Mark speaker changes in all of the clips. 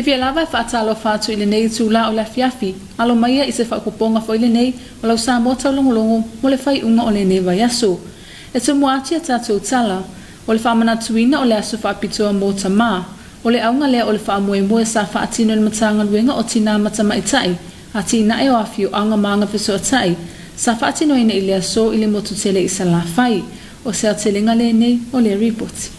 Speaker 1: Fiafia lava e faatalofa atu i lenei itulā o le afiafi, alo maia i se faaopoopoga foi lenei o lau Samoa Taulogologo mo le faaiuga o lenei vaiaso. E tumua atu ia tatou tala, o le faamanatuina o le aso faapitoa mo tamā, o le auga lea o le faamoemoe sa faatino e le Matagaluega o Tinā ma Tamaitai, Atinae o Afioaga ma Agafesootai, sa faatinoina i le aso i le motu tele i Salafai. O se aotelega lenei o lea ripoti.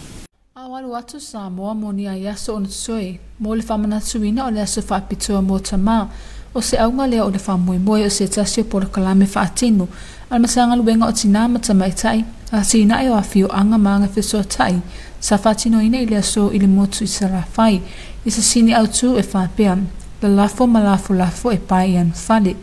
Speaker 1: A o alu atu Samoa mo ni ai aso ona totoe mo le faamanatuina o le aso faapitoa mo tamā, o se auga lea o le faamoemoe o se tasi o polokalame faatino a le Matagaluega o Tinā ma Tamaitai, Atinae o Afioaga ma Agafesootai, sa faatinoina i le aso i le motu i Salafai, i se sini autū e faapea, Lalafo ma lafolafo e pae i anofale.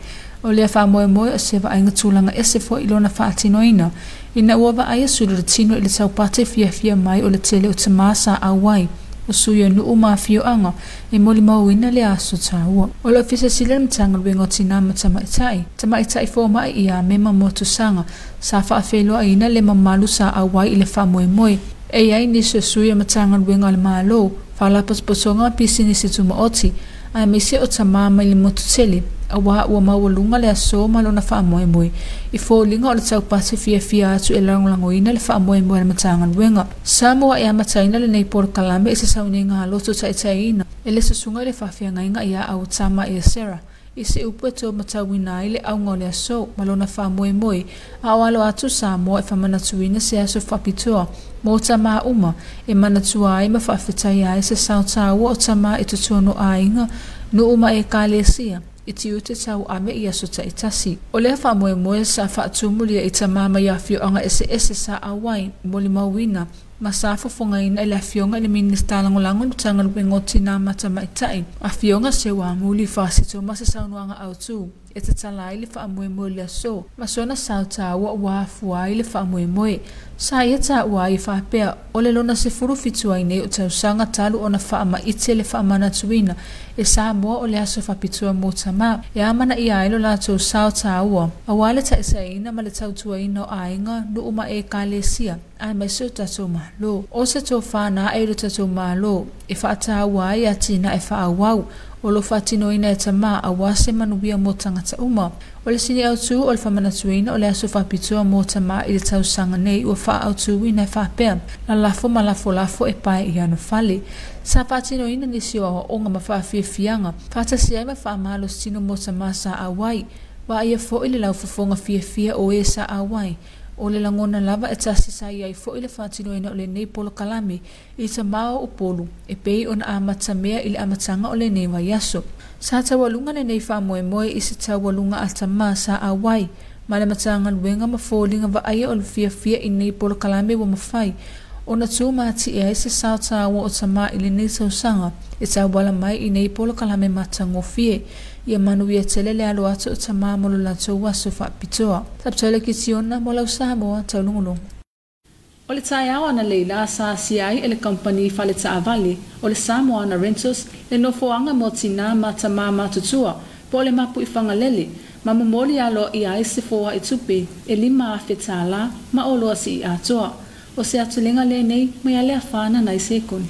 Speaker 1: O lea faamoemoe o se vaaiga tulaga ese foi i lona faatinoina, ina ua vaaia sulu le tino i le taupate fiafia mai o le tele o tamā sa auai, o sui o nuu ma afioaga e molimauina le aso taua. O le Ofisa Sili o le Matagaluega o Tinā ma Tamaitai, Tamaitai Fomai ia Mema Motusaga, sa faafeiloaiina le mamalu sa auai i le faamoemoe. E i ai nisi o sui o Matagaluega a le Malo, Faalapotopotoga ma Pisinisi Tumaoti, aemaise o tamā mai le motu tele, auā ua maualuga le aso ma lona faamoemoe i foliga o le taupati fiafia atu e lagolagoina le faamoemoe a le Matagaluega. Sa mua'i amataina lenei polokalame i se sauniga loto taitaiina e le susuga i le faafeagaiga ia Autama ia Sarah i se upu e taumatauina ai le auga o le aso ma lona faamoemoe, a o alo atu Samoa e faamanatuina se aso faapitoa mo tamā uma e manatua ai ma faafetaia ai se sao taua o tamā i totonu o aiga, nuu ma ekalesia i tiute tauave i aso taitasi. O lea faamoemoe sa faatumulia i tamā mai afioaga eseese sa auai, molimauina ma sa fofogaina e le Afioga i le Minisita Lagolago i le Matagaluega o Tinā ma Tamaitai, Afioga Seuamuli Fasito ma se saunoaga autū e tatala ai le faamoemoe i le aso ma sona sao taua ua afua ai le faamoemoe. Sa ia taua ai e faapea, o le lona 17 ai nei o tausaga talu ona faamaite le faamanatuina e Samoa o le aso faapitoa mo tamā, e amanaia ai lo latou sao taua auā le taitaiina ma le tautuaina o aiga, nuu ma ekalesia, aemaise o tatou Malo. O se tofā na ae i lo tatou Malo e faataua ai atinae faaauau o lo o faatinoina e tamā auā se manuia mo tagata uma. O le sini autū o le faamanatuina o le aso faapitoa mo tamā i le tausaga nei ua faaautuina e faapea, Lalafo ma lafolafo e pae i anofale. Sa faatinoina nisi o aoaoga ma faafiafiaga faatasi ai ma faamalositino mo tamā sa auai. Vaaia foi le laufofoga fiafia o e sa auai. O le lagona lava e tasi sa i ai foi le faatinoina o lenei polokalame i tamā o Upolu e pei ona amatamea i le amataga o lenei vaiaso. Sa taualuga lenei faamoemoe i se taualuga a tamā sa auai ma le Matagaluega ma foliga vaaia o le fiafia i nei polokalame ua mafai ona tumatie ai se sao taua o tamā i lenei tausaga e tauala mai i nei polokalame matagofie. Ia manuia tele le alo atu o tamā mo lo latou aso faapitoa. Tapitola Kitiona mo lau Samoa Taulogologo. O le taeao analeila sa asia ai e le kamupani fale taavale o le Samoana Rentals le nofoaga mo tinā ma tamā matutua po o le mapu i Fagalele ma momoli aloaia ai se foai tupe e $5,000 ma oloa sii atoa. O se aotelega lenei mai Aleafa nai sekone.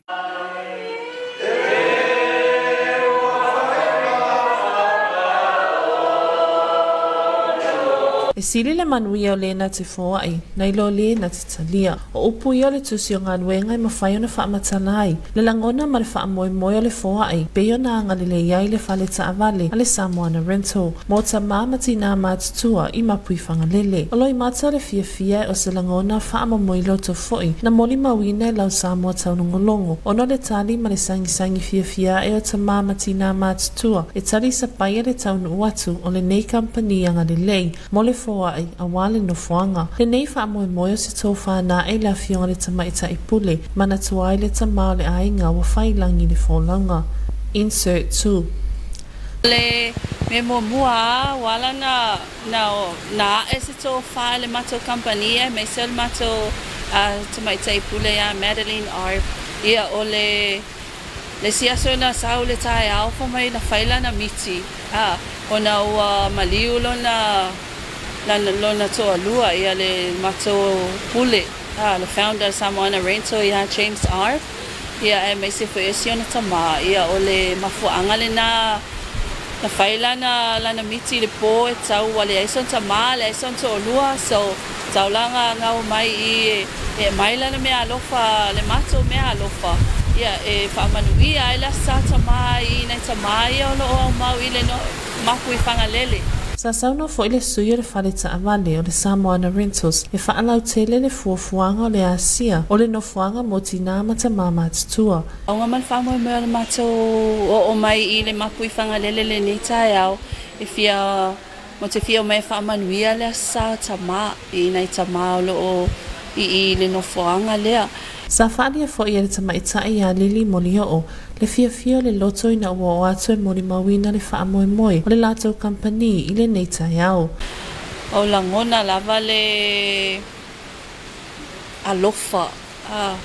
Speaker 2: E sili le manuia o lē na te foai, nai lo lē na te talia. O upu ia o le Tusi o Galuega e mafai ona faamatala ai le lagona ma le faamoemoe o le foai pei ona agalelei ai le fale taavale a le Samoana Rental mo tamā ma tinā matutua i Mapuifagalele. O loimata le fiafia o se lagona faamomoiloto foi na molimauina e lau Samoa taulogologo ona o le tali ma le sagisagi fiafia ae o tamā ma tinā matutua e talisapaia le taunuu atu o lenei kamupani agalelei mo le foai auā le nofoaga. Lenei faamoemoe o se tofā na ae i le Afioga i le Tamaitai Pule, manatua ai le tamā o le aiga ua fai i lagi le folauga. Insert 2.
Speaker 3: Le mea muamua a ua ala na na na ae se tofā i le matou kamupani aemaise o le matou tamaitai pule ia Madeline Arp, ia o le le isi aso na sau le taeao fai mai na fai lana miti a ona ua maliu lona lana lona toalua ia le matou pule a le founder Samoana Rental ia James Arp. Ia aemaise foi o si ona tamā, ia o le mafuaaga lenā na fai lana lana miti i le po e tau ua leai sona tamā, leai sona toalua, so tau la gagau mai i i e aumai lana meaalofa, le matou meaalofa, ia e faamanuia ai le Aso Sa Tamā i nai tamā ia o lo o aumau i le mapu i Fagalele.
Speaker 2: Sa saunoa foi le sui o le fale taavale o le Samoana Rentals e faalautele le fuafuaga o le asia o le nofoaga mo tinā ma tamā matutua.
Speaker 3: Auga ma le faamoemoe o le matou oo mai i le mapu i Fagalele lenei taeao, e fia mo te fia omai e faamanuia le Aso Sa Tamā i nai tamā o lo o i i le nofoaga lea.
Speaker 2: Sa faaalia foi e le tamaitai ia Lily Molioo le fiafia o le loto ina ua oo atu e molimauina le faamoemoe o le latou kamupani i lenei taeao.
Speaker 3: O lagona lava le alofa, a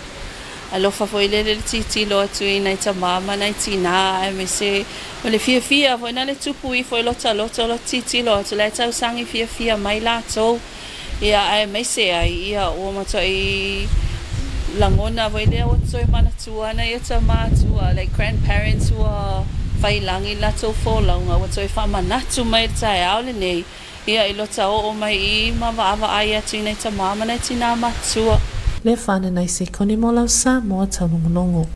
Speaker 3: alofa foi lele le tilotilo atu i nai tamā ma nai tinā, aemaise o le fiafia foi na le tupu ifo i lota loto, lo tilotilo atu la e tausaga fiafia mai latou. Ia aemaise ai ia ua matuai lagona foi lea ua toe manatua nai o tamātua, like grandparents ua fai i lagi latou folauga, ua toe faamanatu mai le taeao lenei ia i lota oo mai i ma vaavaai atu i nai tamā ma nai tinā matua.
Speaker 2: Le fana nai sekone mo lau Samoa taulogologo.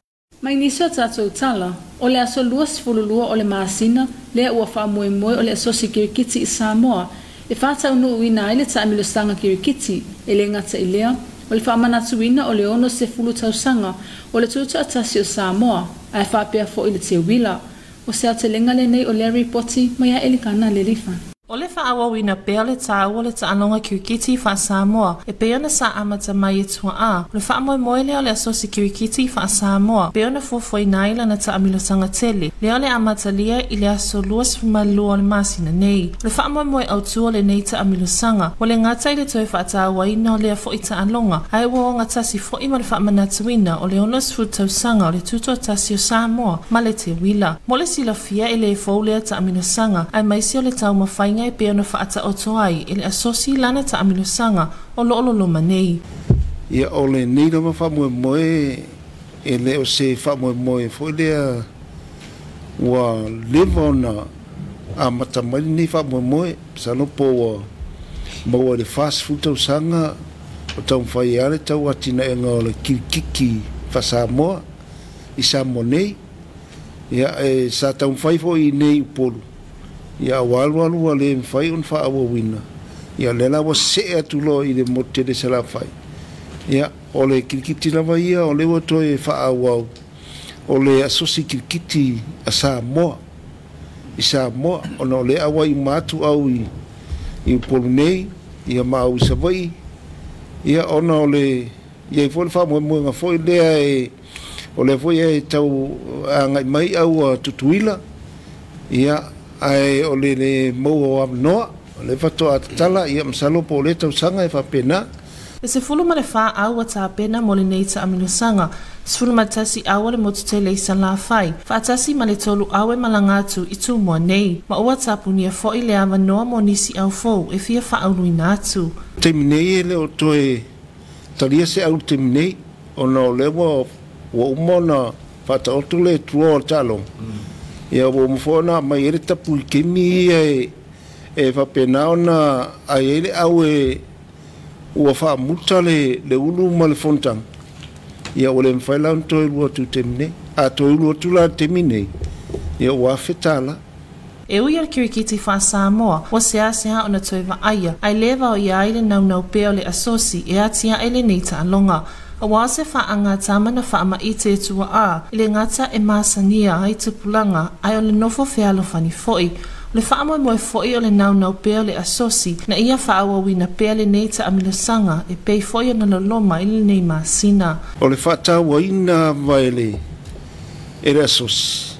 Speaker 1: Mai nisi o tatou tala, o le aso 22 o le masina lea ua faamoemoe o le Asosi Kirikiti i Samoa e faataunuuina ai le taamilosaga kirikiti. E le gata i lea, o le faamanatuina o le 60 tausaga o le tutoatasi o Samoa, ae faapea foi le teuila. O se aotelega lenei o lea ripoti mai a Elikana Lelifa.
Speaker 2: O le faaauauina pea o le taua o le taaloga kirikiti faa-Samoa e pei ona sa amata mai e tuaa, o le faamoemoe lea o le Asosi Kirikiti faa-Samoa pei ona fuafuaina ai lana taamilosaga tele lea o le amatalia i le aso 22 o le masina nei. O le faamoemoe autū o lenei taamilosaga ua le gata i le toe faatauaina o lea foi taaloga, ae ua ogatasi foi ma le faamanatuina o le 60 tausaga o le tutoatasi o Samoa ma le teuila. Mo le silafia, e lē fou lea taamilosaga, aemaise o le taumafaiga e pei ona faataoto ai e le Asosi lana taamilosaga o loo loloma nei.
Speaker 4: Ia, o lenei lava faamoemoe e le o se faamoemoe foi lea ua leva ona amata mai lenei faamoemoe. Masalo po ua maua i le 40 tausaga o taumafai ai le tau atinaega o le kirikiti faasamoa i Samoa nei. Ia, e sa taumafai foi i nei Upolu, ia ua alualu ua le mafai ona faaauauina. Ia lea la ua see atu loa i le motu tele Salafai. Ia, o le kirikiti lava ia o lea ua toe faaauau o le Asosi Kirikiti a Samoa i Samoa, ona o lea auai uma atu au i Upolu nei, ia ma au i Savaii. Ia, ona o le iai foi le faamoemoega foi lea e o lea foi e tau agai mai au a Tutuila. Ia, ae o le le maua o avanoa o le faatoa tatala. Ia, masalo po o le tausaga e faapena.
Speaker 2: E 14 au ua tapena mo lenei taamilosaga, 11 au o le motu tele i Salafai, faatasi ma le 3 au e malaga atu i Tumua nei, ma ua tapunia foi le avanoa mo nisi au fou e fia faauluina atu.
Speaker 4: Taimi nei e le o toe talia se au taimi nei, ona o lea ua uma ona faataoto le draw o le taaloga. Ia, ua uma foi ona aumai ai le tapu i kemi ia e faapena ona ai ai le au e ua faamuta le ulu ma le fonotaga. Ia, ua le mafai la ona toe ulu atu i taimi nei. A toe ulu atu la i le taimi nei, ia ua $1,000.
Speaker 2: E ui o le kirikiti faa-Samoa ua seasea ona toe vaaia, ae lē vaoia ai le naunau pea o le Asosi e atiae lenei taaloga, auā se faagatama na faamaite e tuaa i le gata e masania ai tupulaga, ae o le nofo fealofani foi. O le faamoemoe foi o le naunau pea o le Asosi na ia faaauauina pea lenei taamilosaga e pei foi ona loloma i lenei masina.
Speaker 4: O le faatauaina ava e le Asosi,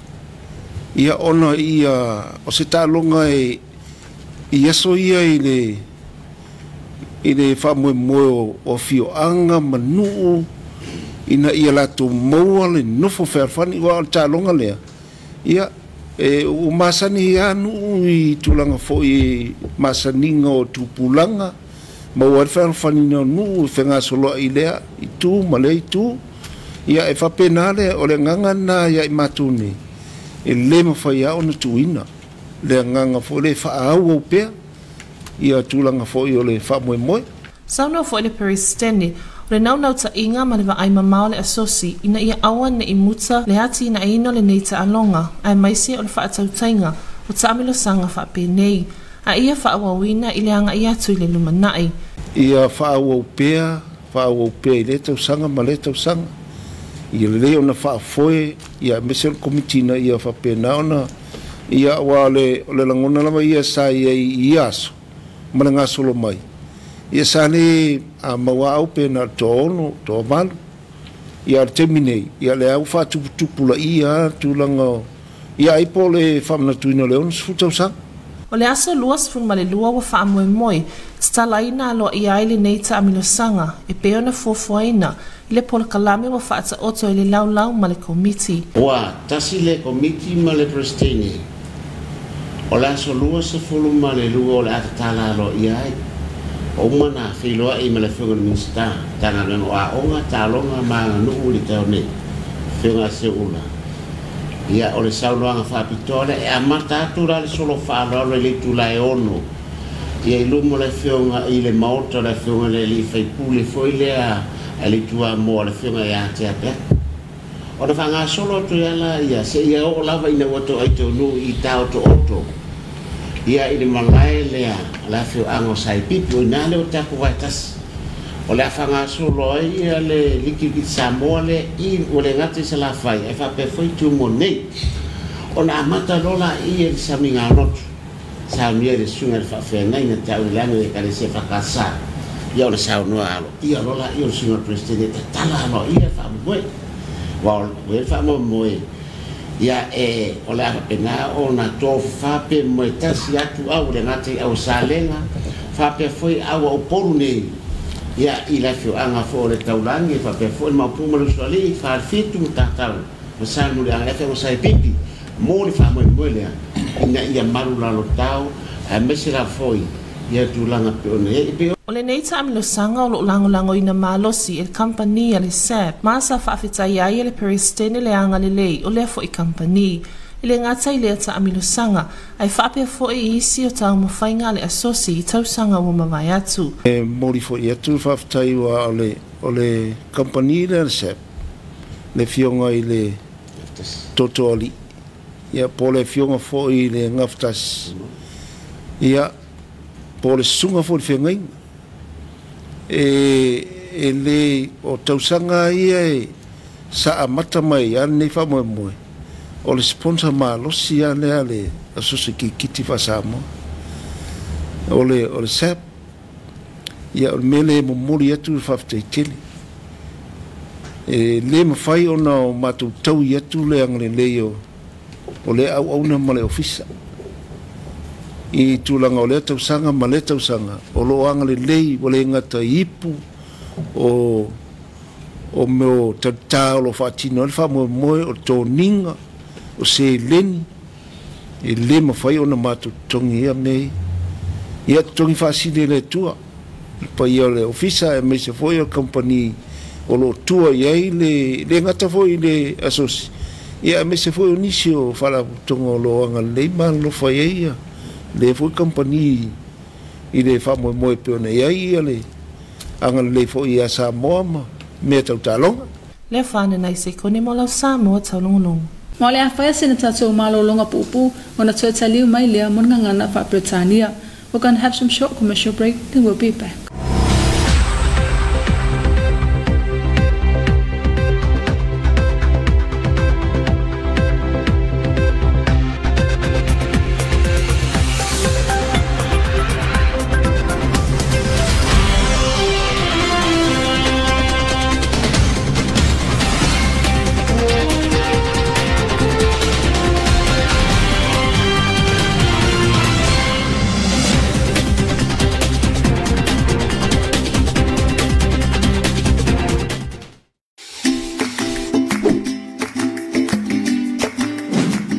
Speaker 4: ia ona ia o se taaloga e i aso ia i le faamoemoe o afioaga ma nuu ina ia latou maua le nofo fealofani, aua o le taaloga lea ia e ua masani a nuu i tulaga foi masaniga o tupulaga maua ai le fealofaniina o nuu e fegasoloai lea itu ma lea itu. Ia e faapena lea, o le agaga lena ia i matou nei, e lē mafai lava ona tuuina le agaga foi lea e faaauau pea ia tulaga foi o le faamoemoe.
Speaker 2: Saunoa foi le Peresetene, o le naunautaiga ma le vaai mamao o le asosi ina ia aua ne i muta le atinaeina o lenei taaloga aemaise o le faatautaiga o taamilosaga faapenei a ia faaauauina i le agai atu i le lumanai.
Speaker 4: Ia faaauau pea, faaauau pea i lea tausaga ma lea tausaga. Ia lelei ona faafoe, ia aemaise o le komiti ina ia faapena ona, ia aua o le, o le lagona lava ia sa i ai i ia aso ma le gasolo mai. Ia sa le a maua au pe na o le toaono, toavalu. Ia a o le taimi nei, ia lea ua faatuputupulaia lava tulaga o, ia ai po o le faamanatuina o le 60 tausaga.
Speaker 2: O le aso 22 ua faamoemoe tatalaina aloaia ai lenei taamilosaga e pei ona fuafuaina i le polokalame ua faataoto i le laulau ma le komiti.
Speaker 5: Ua tasi le Komiti ma le Peresetene o le aso 22 o le a tatala aloaia ai. Ua uma ona feiloai ma le Afioga i le Minisita, Matagaluega o Aoga, Taaloga ma Aganuu i le taeao nei, Afioga ia Seuula. Ia, o le saunoaga faapitoa lea, e amata atu la le solo faaaloalo i le itula e 6, ia i luma o le Afioga i le Maota o le Afioga i le Alii Faipule foi lea a le Itu Amoa, le Afioga ia Tea Peato. Ona faagasolo atu ai lea ia seia oo lava ina ua toai taunuu i taotooto ia i le malae lea o le afioaga o Saipipi, o i ina lea ua tatou vaetasi. O le a faagasolo ai ia le Liki Kirikiti Samoa lea i ua le gata i Salafai ae faapea foi i Tumua nei. Ona amata loa laia i le samiga lotu, saunia i le susuga i le faafeagaiga tau i lagi o le Ekalesia EFKS, ia ona saunoa aloaia loa laia o le susuga i le Peresetene e tatala aloaia le faamoemoe. Aua ua i ai le faamoemoe ia e o le a faapena ona tofafa pe moe tasi atu au le gata i au Salega faapea foi au a Upolu nei ia i le afioaga foi o le Taulagi e faapea foi le Maopu ma le Usoalii Falefitu ma Tatau ma Salemuliaga le afioaga o Saipipi mo le faamoemoe lea ina ia malu lalotao aemaise lava foi ia tulaga pei ona i ai e pei
Speaker 2: O lenei taamilosaga o loo lagolagoina malosi e le kamupani a le SAB ma sa faafetaia ai e le Peresetene le agalelei o lea foi kamupani. E le gata i lea taamilosaga ae faapea foi i isi o taumafaiga a le asosi i tausaga ua mavae atu.
Speaker 4: E momoli foi atu le faafetai aua o le o le kamupani lea a le SAB, le Afioga i le Totoalii, ia po o le Afioga foi i le Gafatasi, ia po o le susuga foi i le feagaiga. E e le o tausaga ia e sa amata mai ai lenei faamoemoe, o le sponsor malosi lava lea a le Asosi Kirikiti faa-Samoa, o le o le SAB. Ia o le mea lea e momoli atu le faafetai tele. E le mafai ona o matou taui atu le agalelei o o lea auauna ma le ofisa i tulaga o lea tausaga ma lea tausaga o lo o agalelei ua le gata i ipu o o mea o talitā o lo o faatino ai le faamoemoe o le toniga o seleni e le mafai ona matou totogi ia mea ia. Ia totogi faasili e le Atua le paia o le ofisa aemaise foi o le kamupani o lo o tua i ai le le gata foi i le asosi, ia aemaise foi o nisi o faalapotopotoga o lo o agalelei ma alolofa i ai ia lea foi kamupani i le faamoemoe e pei ona i ai ia le agalelei foi ia Samoa ma mea tau taaloga.
Speaker 2: Lea fananai sekone mo lau Samoa taulogologo.
Speaker 1: Ma o le a faia sina tatou malologa puupuu ona toe taliu mai lea mo le gagana faa-Peretania. We're gonna have some short commercial break, then we'll be back.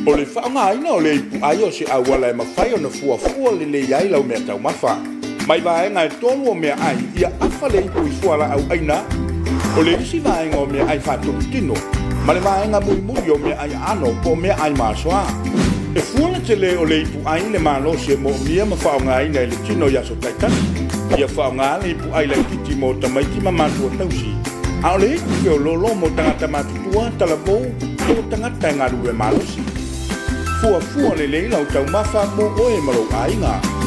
Speaker 6: O le faaaogaina o le ipuai o se auala e mafai ona fuafua lelei ai lau meataumafa. Mai vaega e tolu o meaai, ia afa le ipu i fualaau aina, O le isi vaega o meaai faatoputino ma le vaega mulimuli o meaai aano po o meaai masoa. E fua le tele o le ipuai le malosi e moomia ma faaaogaina i le tino i aso taitasi. Ia faaaoga le ipuai laititi mo tamaiti ma matua tausi. A o le ipu feoloolo mo tagata matutua talavou po o tagata e galulue malosi. Fuafua lelei lau taumafa mo oe ma lou aiga.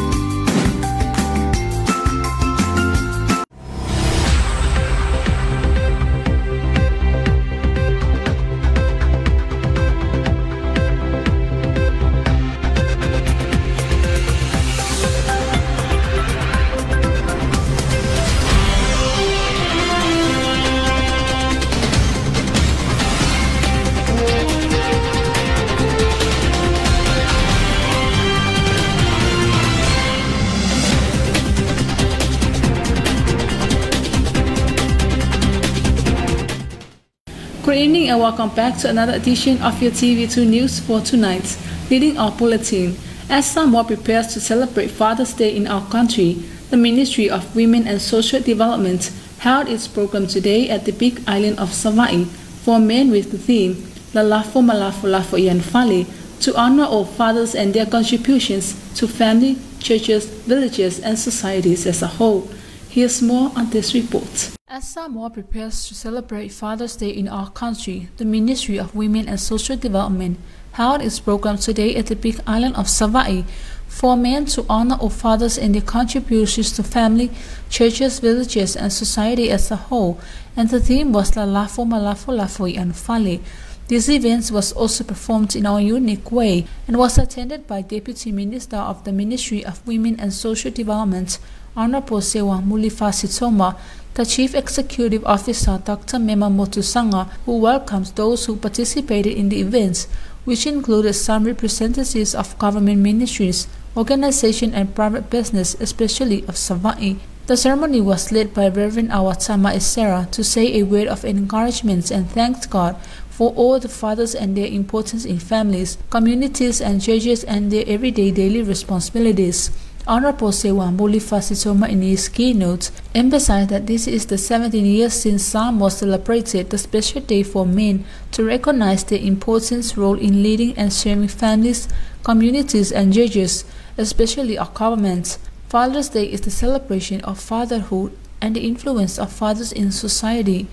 Speaker 1: Good evening and welcome back to another edition of your TV2 News for tonight. Leading our bulletin, as Samoa prepares to celebrate Father's Day in our country, the Ministry of Women and Social Development held its program today at the big island of Savaii for men with the theme Lalafo Malafo Lafo i Anufale, to honor all fathers and their contributions to family, churches, villages, and societies as a whole. Here's more on this report. As Samoa prepares to celebrate Father's Day in our country, the Ministry of Women and Social Development held its program today at the big island of Savaii for men to honor all fathers and their contributions to family, churches, villages, and society as a whole, and the theme was Lalafo Malafo Lafo i Anufale. This event was also performed in our unique way and was attended by Deputy Minister of the Ministry of Women and Social Development, Honorable Sewa Mulifa Sitoma, the Chief Executive Officer Dr. Mema Motusanga, who welcomes those who participated in the events, which included some representatives of government ministries, organizations and private business, especially of Savaii. The ceremony was led by Reverend Awatama Esera to say a word of encouragement and thanked God for all the fathers and their importance in families, communities and churches and their everyday daily responsibilities. Honorable Sewa Mulifa Sitoma in his keynote emphasized that this is the 17 years since Samoa celebrated the special day for men to recognize their important role in leading and serving families, communities and churches, especially our government. Father's Day is the celebration of fatherhood and the influence of fathers in society.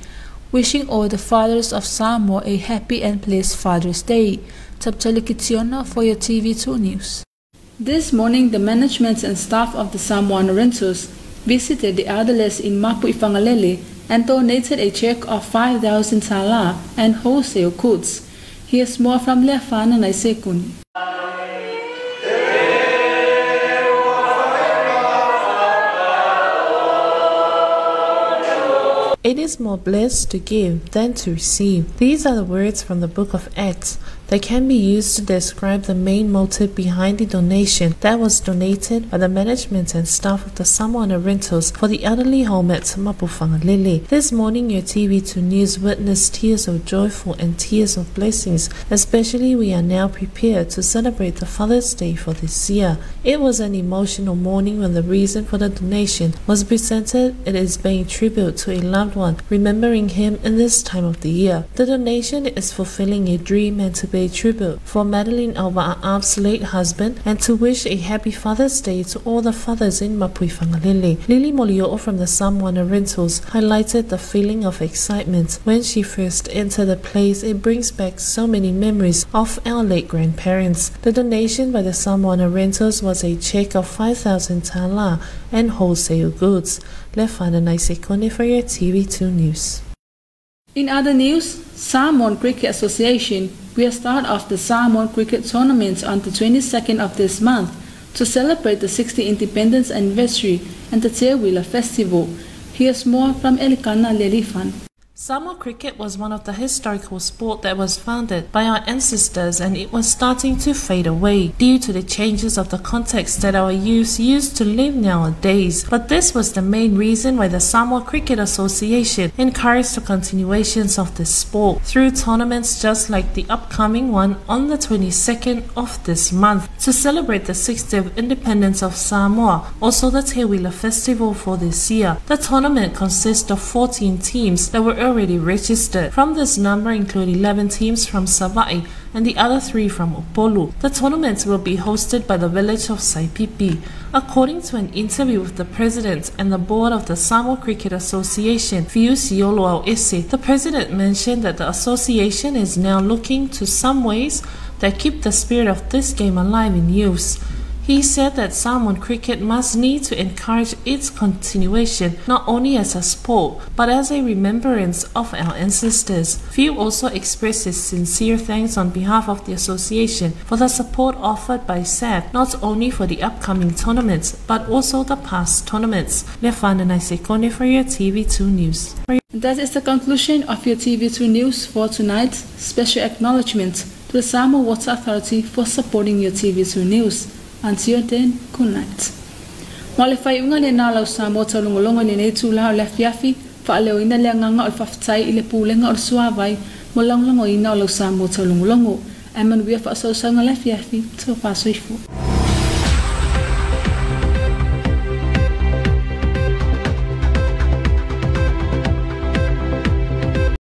Speaker 1: Wishing all the fathers of Samoa a happy and blessed Father's Day. Taptali Kitiona for your TV2 News. This morning, the management and staff of the Samoana Rentals visited the elderly in Mapuifagalele and donated a check of 5,000 tala and wholesale goods. Here's more from Leafana Naisekuni.
Speaker 2: It is more blessed to give than to receive. These are the words from the book of Acts that can be used to describe the main motive behind the donation that was donated by the management and staff of the Samoana Rentals for the elderly home at Mapuifagalele. This morning, your TV2 News witnessed tears of joyful and tears of blessings, especially we are now prepared to celebrate the Father's Day for this year. It was an emotional morning when the reason for the donation was presented. It is paying tribute to a loved one, remembering him in this time of the year. The donation is fulfilling a dream and to pay tribute for Madeline Alva Aap's late husband and to wish a happy Father's Day to all the fathers in Mapuifagalele. Lily Molio from the Samoana Rentals highlighted the feeling of excitement when she first entered the place. It brings back so many memories of our late grandparents. The donation by the Samoana Rentals was a check of 5,000 tala and wholesale goods. Lefana Naisekone for your TV2 News.
Speaker 1: In other news, Samoan Cricket Association will start off the Samoan Cricket Tournament on the 22nd of this month to celebrate the 60th Independence Anniversary and the Teuila Festival. Here's more from Elikana Lelifan.
Speaker 2: Samoa cricket was one of the historical sport that was founded by our ancestors, and it was starting to fade away due to the changes of the context that our youth used to live nowadays. But this was the main reason why the Samoa Cricket Association encouraged the continuations of this sport through tournaments just like the upcoming one on the 22nd of this month to celebrate the 60th independence of Samoa, also the Teuila Festival for this year. The tournament consists of 14 teams that were already registered. From this number include 11 teams from Savai'i and the other 3 from Upolu. The tournament will be hosted by the village of Saipipi. According to an interview with the president and the board of the Samoa Cricket Association, Fiu Siolo Ese, the president mentioned that the association is now looking to some ways that keep the spirit of this game alive in youths. He said that Samoan cricket must need to encourage its continuation not only as a sport but as a remembrance of our ancestors. Fiu also expressed his sincere thanks on behalf of the association for the support offered by SAD not only for the upcoming tournaments but also the past tournaments. Lefana Naisekone for your TV2 News.
Speaker 1: That is the conclusion of your TV2 News for tonight. Special acknowledgement to the Samoa Water Authority for supporting your TV2 News. Until then, good night. Mo le faiʻuga lenā o lau Samoa taulogologo i lenei itulā o le afiafi, faaleoina le agaga o le faafetai i le Pulega o le Suavai mo le lagolagoina o lau Samoa taulogologo. Ae manuia faasausauga le afiafi, taufa soifua.